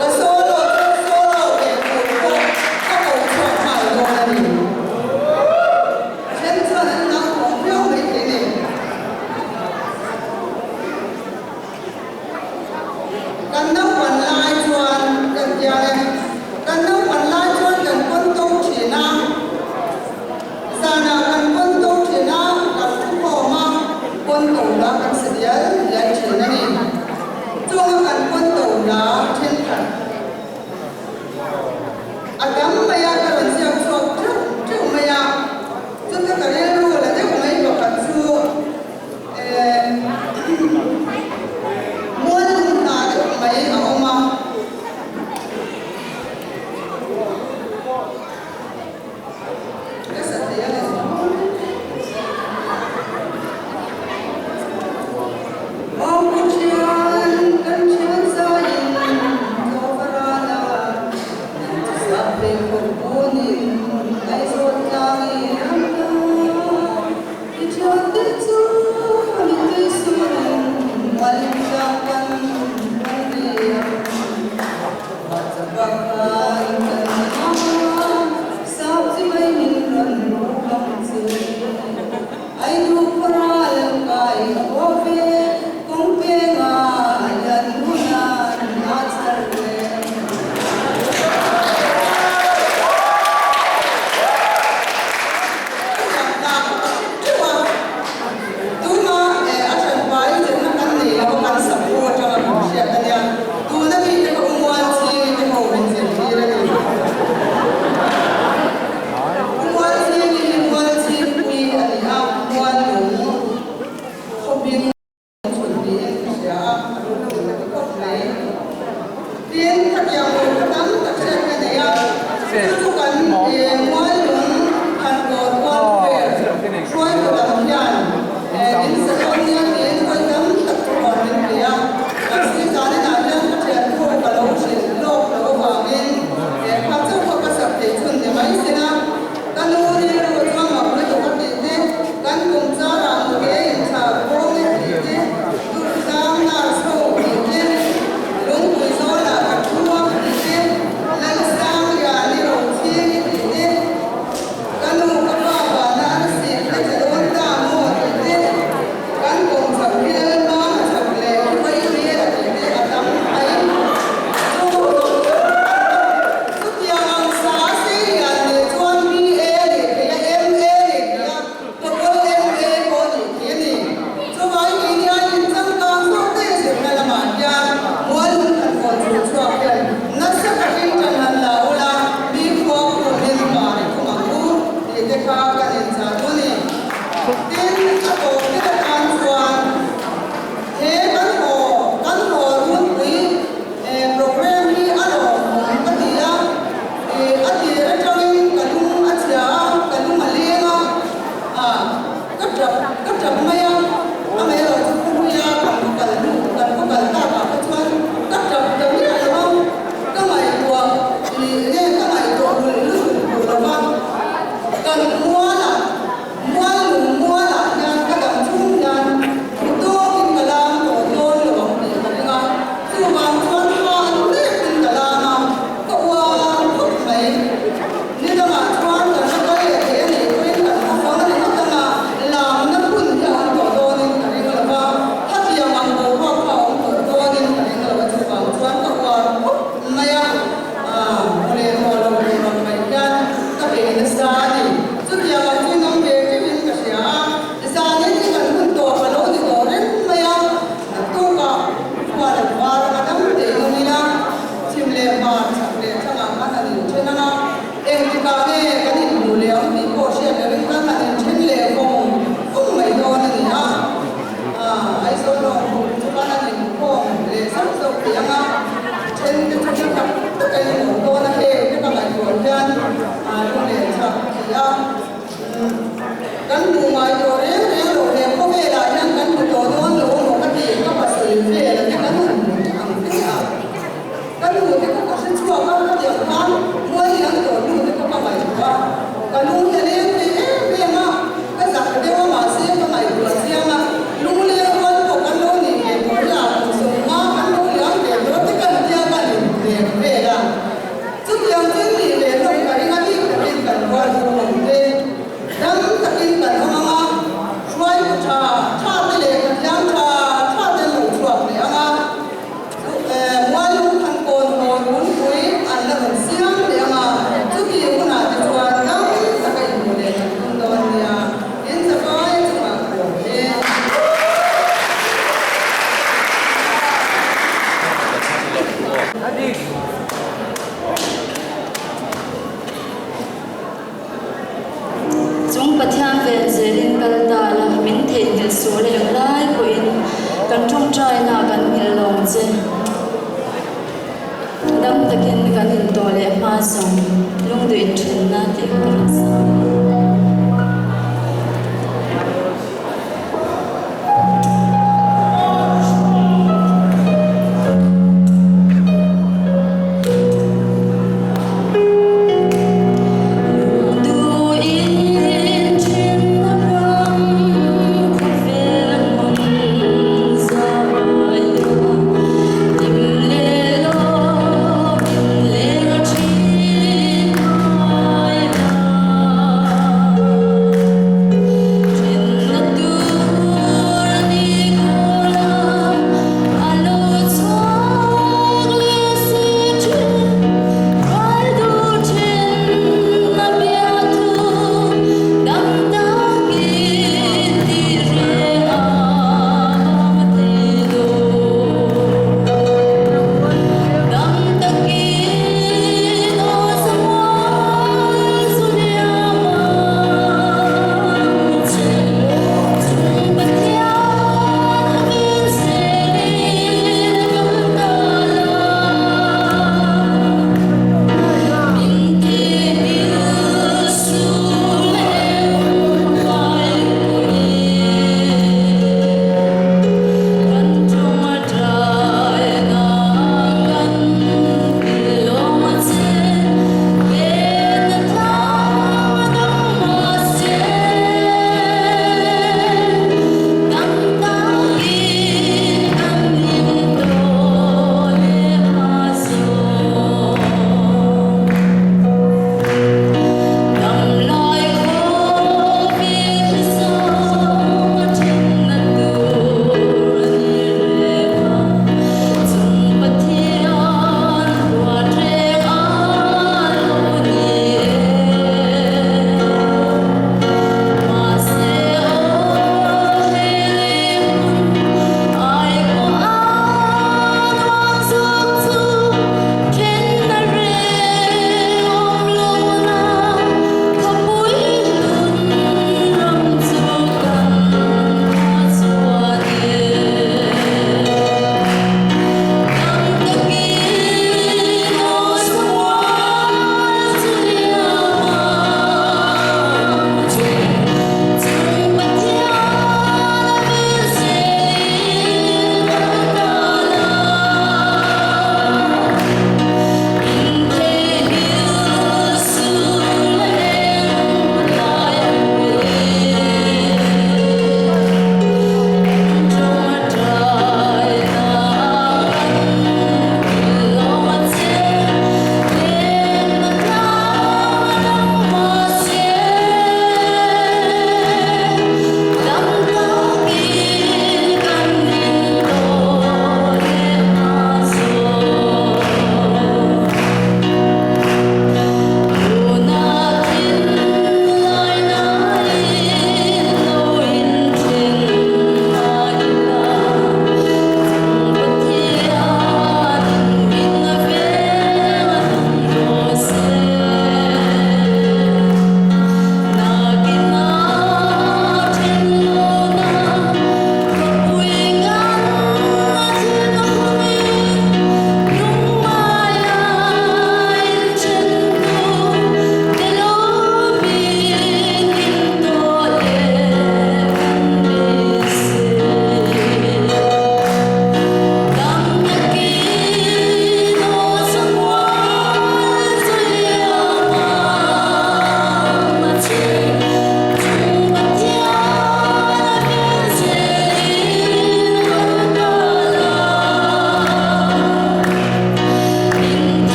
ka solo chu solo ve tur pawh ka koh chhuak nghal dawn a ni. Then chuan an hlauhawm viau mai thei nei. Kan naupan lai chuan kan tia e, kan naupan lai chuan kan pawn to thin a, zanah kan pawn to thin a, kan thu khawm a, pawn to la kan sa dial dial thin a ni. Chunga kan pawn to la thenkhat a tam mai a, ka rawn ziak chhuak teuh teuh mai a, chuta ka rilru la deuh mai pakhat chu, Mual lung hna deuh mai a awm a. Ka sa thei a ni. Awm thian kan thian zaiin tlawva rana nang chu sap phei khawp bunin Aizawl tlangin an la. I thiante chu mi tui surin mualin tlang kan hmang riang. Mahcha bakhan kan hma sap chi mai min rawn buk ang che. Ai nu khuaral kai a haw ve kawng penga lian hunan a chhar ve. Ka hriat teuh a, Chu chu kan Muallung Thankawn Welfare hruaitu lam hian min sa dawn nia tiin vawi tam tak chu rawn min pe a. Mahse zaninah hian ka thiantu ka lo hrilh lawk loh avangin kha chauh kha ka sak theih chhun ni mai sin a. Ka nu rilru chuan mak lutuk a tih te, kan kum charah mute inthla kawng e tih te, Durtlang nurse ho tih te, Lungpui zawlah ka thu a tih te, Lalsanglian i rochhing i tih te, Ka nu ka pa vana an sik te che dawn ta maw tih te, Kan kum chho hi Lalmam a chho leh hi vawi hmel a tih te a tam mai. Chu Chutiang ang sa a sei lian leh chuan BA leh thei a, MA leh thei a, Tawkawl MA pawh nih thei a ni. Chuvai keini a inchangkang zawk daih a zirna lamah hian mualhun kan kawl chhuah chhuak hian nasa takin tan han la ula, mi khua khumin var i thum ang u tih te kha kan inchah duh a ni. Tin, a tawp ber atan chuan he kan haw kan haw runpui He program hi a lawmawm ka ti a, a tir atangin ka lung a chhia a, ka lung a leng a, ah ka tap ka tap mai a, amaherawh chu khawpuia kan va kal hnu kan va kal tak ah kha chuan ka tap ta miah lo a, ka ngaihtuah ih nge ka ngaihtuah hulh lutuk tur lo va, kan mualah Mual lung mualah hian ka dam chung hian thu tawkin ka lam tawh dawn lo ang tih ka ring a, chuvang chuan ha an lekin ka lam a, ka uar khawp mai. Ni dangah chuan kan la kal leh thei a nih pawhin kan hma fang a ni ngawt ang a, lamna hun hi a awm tawh dawnin ka ring lo va, hetiang ang boruak kha a awm tawh dawnin ka ring lo a, chuvang chuan ka uar khawp mai a, mawle haw lo tur ang mai hian ka bei nasa a ni. Chutiang ang chu nang ve teuhin ka hria a, zanin hi kan hun tawp a lo ni tawh reng mai a, naktukah khua lo var anga dam teh nawm ila, chhim leh hmar chhak leh thangah khan han inthen ang a, engtikah nge kan inhmuh leh ang tih pawh hriat lohin kan han inthen leh vawng vawng mai dawn a ni a, Aizawl lawng hmuh chu khan an inkhawm leh zauh zauh thei ang a, then te chu hla tak tak a inhmuh dawn a, heng te ka ngaihtuah hian. Lunglen chak a ti a. Kan hmuh ngai tawh reng reng loh he khawvelah hian kan hmu tawh dawn lo amaw ka ti, ka pasal vel a te kan han hmu te ang te a. Ka nu te kha ka hre chhuak a, ka tiang khan mual liam tawh nu te kha ka ngaihtuah a. Ka lung hi a leng thei em em a, ka zak deuh a mahse ka ngaihtuah chiang a, lungleng rual pawh kan lo nih ve tawh hi a, kum sawmnga kan lo liam ve tawh te kan tia kan inhrem vel a. Chutiang chu nih leh hlawm ka ring a bik takin kan rual ho ang te, dam takin kan awm ang a, hruaitu tha tha te leh Pathian tha tha te an lo chhuak leh ang a, chu Muallung Thankawn haw runpui an la rawn siam leh ang a, chuti hunah te chuan dam taka inhmuh leh kan tum dawn nia, in zavai chungah ka lawm e. Chung Pathian ven zelin kal ta la, min theihnghilh suh leh eng lai pawhin kan tawngtaina kan nghilh lawng che. Dam takin kan intawh leh hma zawng lungduh inthenna tih ka rawn sawi.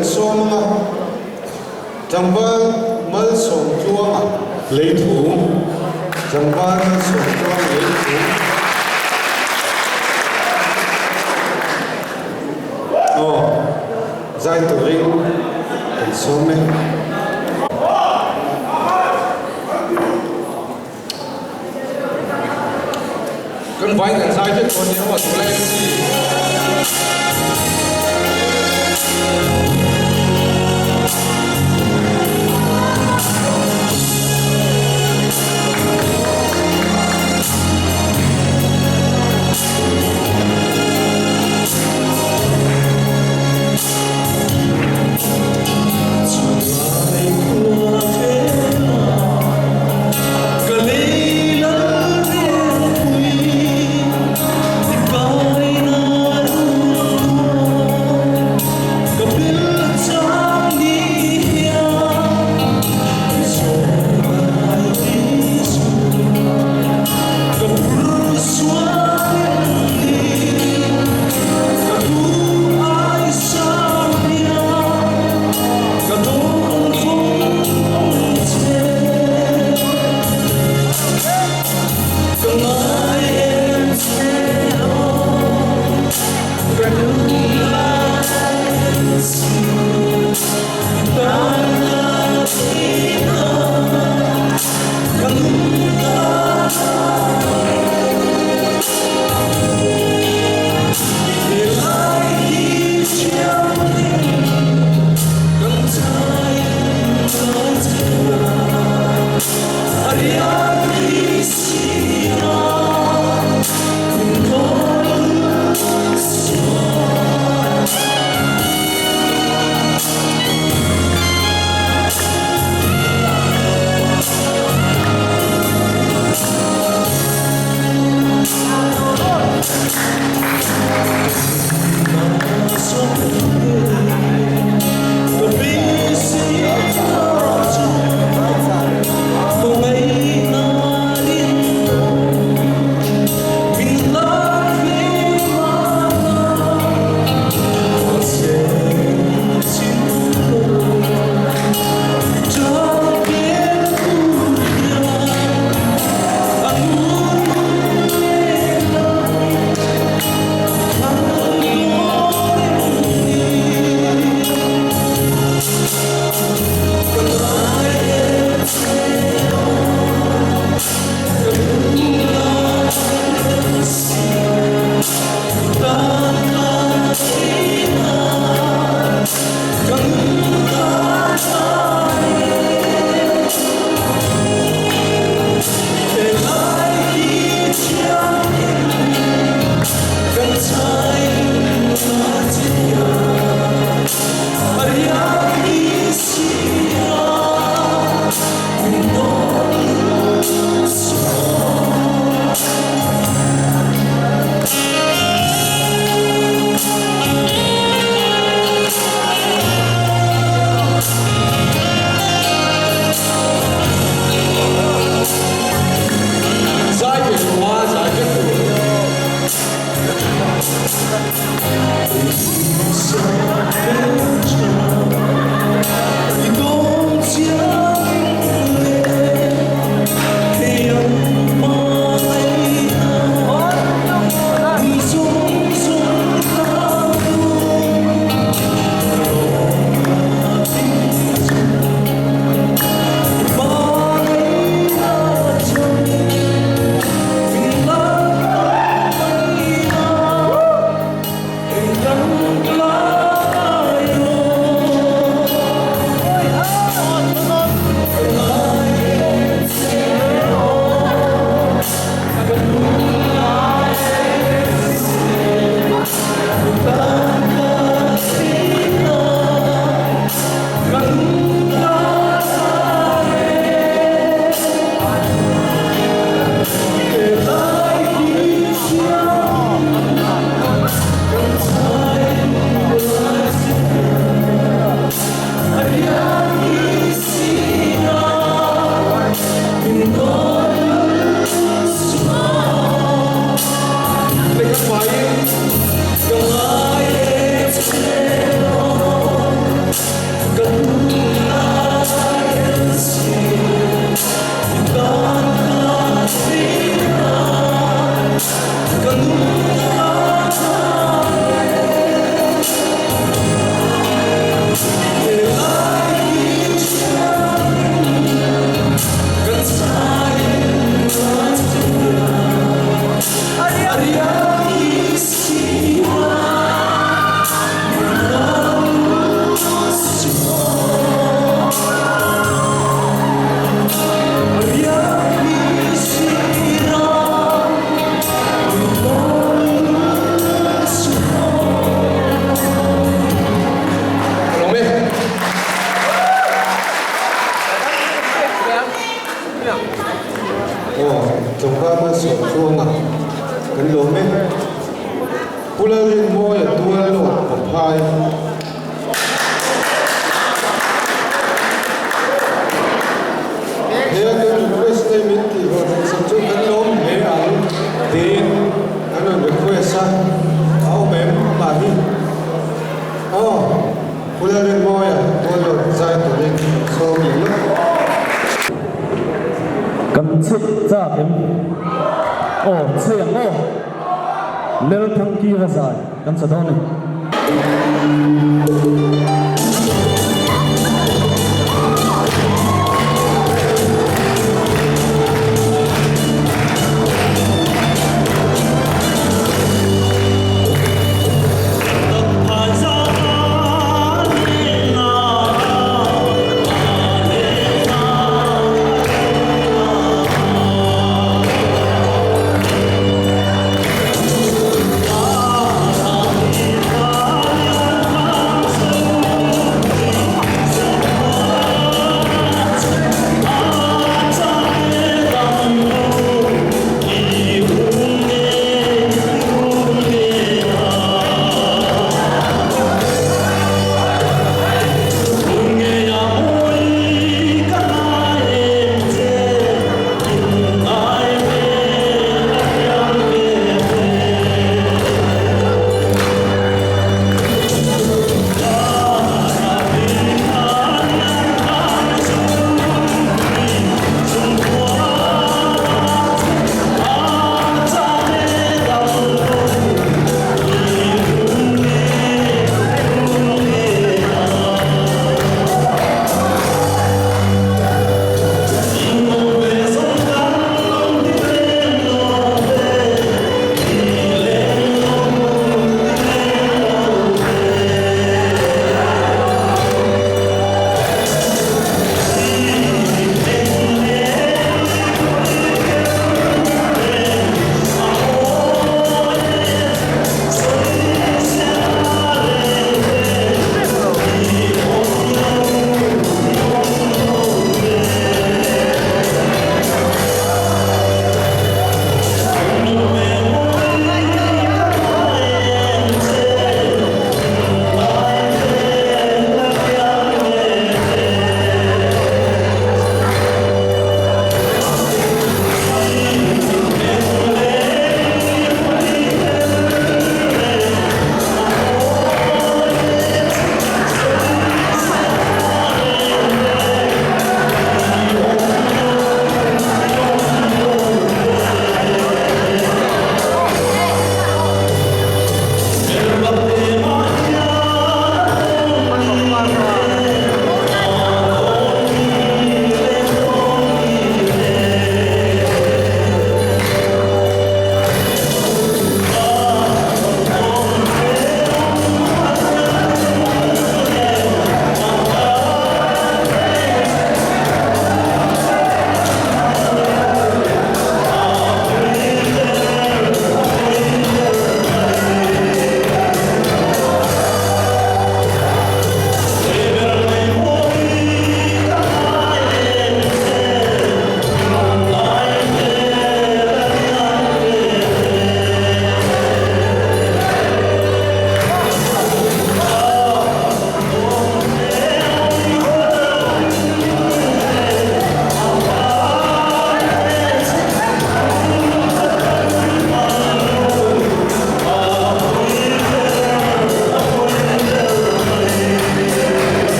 kan sawm ang a, Tlangval Malsawmtluanga Leithu, Tlangval Malsawmtluanga Leithu. Aw, zai turin kan sawm e. Kan vai kan zai vek dawn nia aw tula MC. Aw, tlangval Malsawmtluanga kan lawm e. Pu Lalrinmawia Tuallawt Vaphai. He a kan request te min tih hlawh ṭhin sak chu kan lawm hle ang tiin an rawn request a, a awm em amah hi? Aw, Pu Lalrinmawia Tuallawt zai turin sawm leh lawk. Kan chhe chak em? Aw, chhe ang aw. Lalthangkira zai kan sa dawn a ni.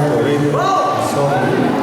turin sawm.